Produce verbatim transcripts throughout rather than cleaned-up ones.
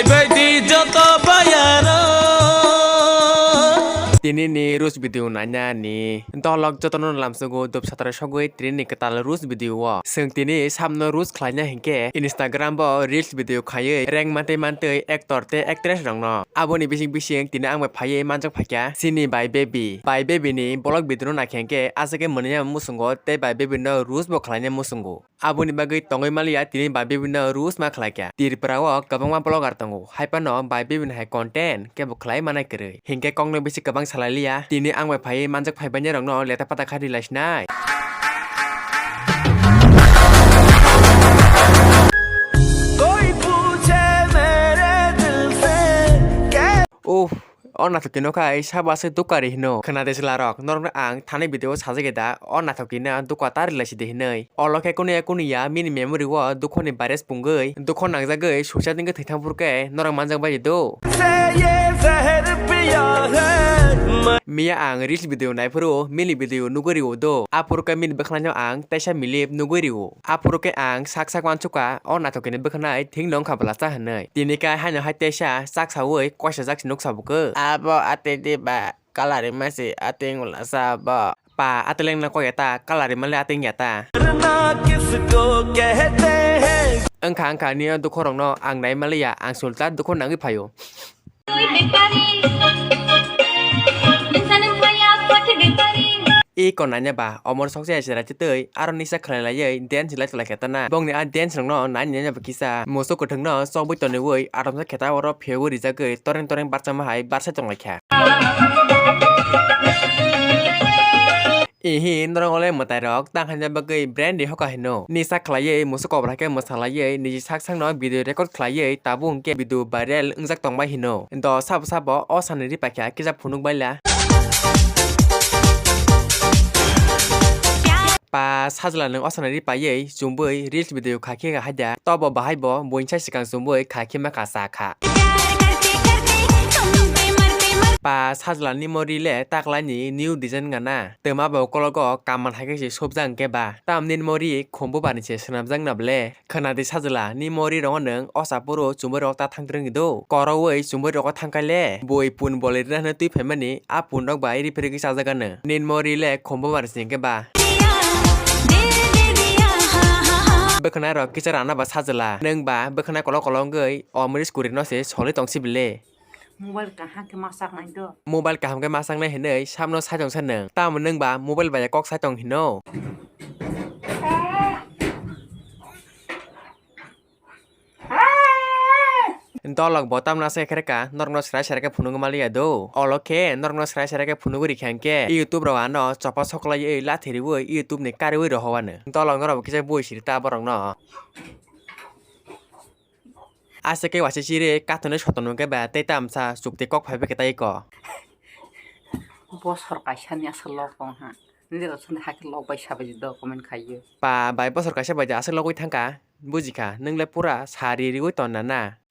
Baidi joto bayaro. Tini ni rules video nanya ni dolok joto no lamsugo dub satara sogwi tini ni kwtal rules video o. Swng tini samno rules khlaina hinkhe Instagram bo reels video khaiwi rank mantwi mantwi actor tei actress rok no. Aboni bising bising tini ang bai phaiwi manjak phaikha chini bai baby. Bai baby ni vlog video no naikhe hinkhe aswk khe mwnwi musungo tei bai baby no rules bo khlaina musungo. Aboni bagwi tongwi maliya tini bai baby no rules ma khlaikha. Tripura o kwbangma vlogger tongo, haiphano bai baby ni hai content kebo khlai manai kwrwi. Hinkhe kokno bisi kwbang salai liya, tini ang bai phaiwi manjak phaibainai rokno leta pata kha rilai sinai. Uff, o naithok tino khai sabo aswk dukha ri hino. Khna de chwla rok, norokno ang thani video o sajagwi da, o naithok tino dukha ta rilai sidi hinwi. Olo khe kunu ya kunu ya mini memory o dukho ni virus pungwi, dukho nangjagwi suicide wngwi thwi thang phuru khe norok manjak bai di do. Miya ang reels video nai phuru mini video nugwi rio do. Aphuru khe mini bwkhanai no ang teisa milip nugwi rio. Aphuru khe ang sak sak uansukha, o naithok tini bwkhanai thik no wngkha bwla cha hinwi. Tini khe haino hai teisa chak saui koisa jak se nuksa bukhe. Abo atwi di ba, kalari masi atwi wngla sa bo. Pa, atwi lengna kok ya ta, kalari mali atwi wngya ta. Wngkha wngkha nini o dukho rokno ang nai maliya, ang sulta dukho nangwi phaio. I konanya ba, omor sokse aisera chitwi, aro nisa khlai laiwi, dance lai tonglaikha tana. Bongni a dance rokno nai nanya ba kisa, musu kwthwngno chobwi toniwi, atomsa kheta oro phiyogwi rijagwi, toreng toreng barsa ma hai, barsa tonglaikha. Ihi, norok ole mwtai rok, tang hanja bagwi brand ni hoka hino. Nisa khlaiwi, musu kobra khe mwsa laiwi, niji sak sakno video record khlaiwi, tabuk hwnkhe video viral wngjak tongbai hino. Do sabo sabo o sani ri paikha kisa phunuk baila. Pa sajla nwng o sani ri paiwi chumbui reels video kha khe haida. Tobo bahai bo buini sai swkang chumbui kha khe ma kasa kha. Pa sajla ni mori le taklai ni new design wngna. Twma bo kologo kaman hai khe se sobjak hwnkhe ba. Tamni mori khumbu bani se swnamjak na ble. Khwnadi sajla, ni mori rokno nwng o chapuru chumui rok ta thangtrwngwi do. Koroui chumui rogo thangkha le, bui pun bolwi rwna hwnwi twi phaimani, a pun rok bai riphi rwgwi chajak anw. Nin mori le khumbo bar singkhe ba. Bwkhwnai rok kisa rana ba sajla, nwng ba bwkhwnai kolok kolok wngwi o mori skuri no se solwi tong sibile. Mobile kaham khe ma chaknai do. Mobile kaham khe ma chaknai hinwi samno sai tong sa nwng. Tamo nwng ba mobile bai kok sai tong hino. Dolok bo tamna se khe rwkha, norokno srai srai khe phunugwi maliya do. Olo khe norokno srai srai khe phunugwi rikha hinkhe YouTube rok ano chopa soklaiwi lathi riwi YouTube ni kariwi rohowano. Dolok norok bo kisa bui siri ta borokno. Aswk khe waisa chiri kathwnwi sotonwi khe ba tei tamsa chukti kok phaibai khe tai ko. Bosor kaisani aswk lok tong ha. Nini rok sani hakhe lok bai sabaidi do comment khaiwi. Pa bai bosor kaisa bai de aswk logwi thangkha. Bujikha, nwng le pura sari riwi tonna na.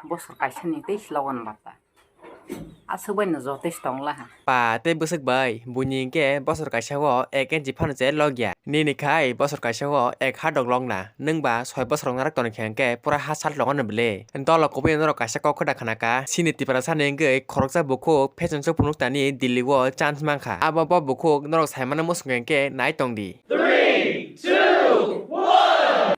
Bosor kaisani tei si logo na lata. Aswk bai no joto se tong la ha. Pa tei bwswk bai, buini hinkhe bosor kaisa o ek inchi phano se logya. Nini khai bosor kaisa o ek hadok logna, nwng ba soi bosor wngna rok toni khe hinkhe pura ha sal tongo no bwle. Dolo kubui norok kaisa kok khoda khna ka, sini Tiprasa ni wngwi khoroksa bukhuk fashion show phunuk tani Delhi o chance mankha. Abo bo bukhuk norok saimano muchung hinkhe nai tongdi. Three, two, one.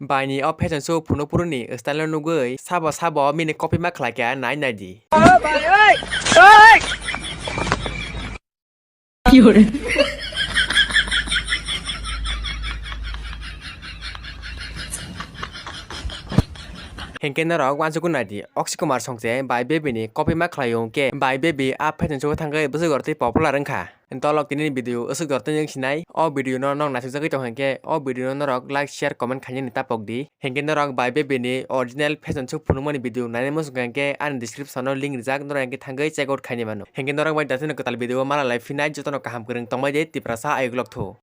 Baini o fashion show phunuk phuruni style no nugwi sabo sabo mini copy ma khlai kha nai nai di. Hinkhe norok uansukgwi nai di, Akshay Kumar songse bai baby ni copy ma khlai o hinkhe bai baby a fashion show thangwi bwswk oro tei popular wngkha. Dolok tini ni video aswk jora tei wng sinai. O video no nong naisuk jagwi tong hinkhe o video no norok like, share, comment khainani ta pok di. Hinkhe norok bai baby ni original fashion show phunukmani video naina muchung kha hinkhe ani description o link rijak, norok hinkhe thangwi check out khainai mano. Hinkhe norok bai dathino kwtal video o mala lai phinai, jotono kaham kwrwng tongbai di Tiprasa ayuk lok thu.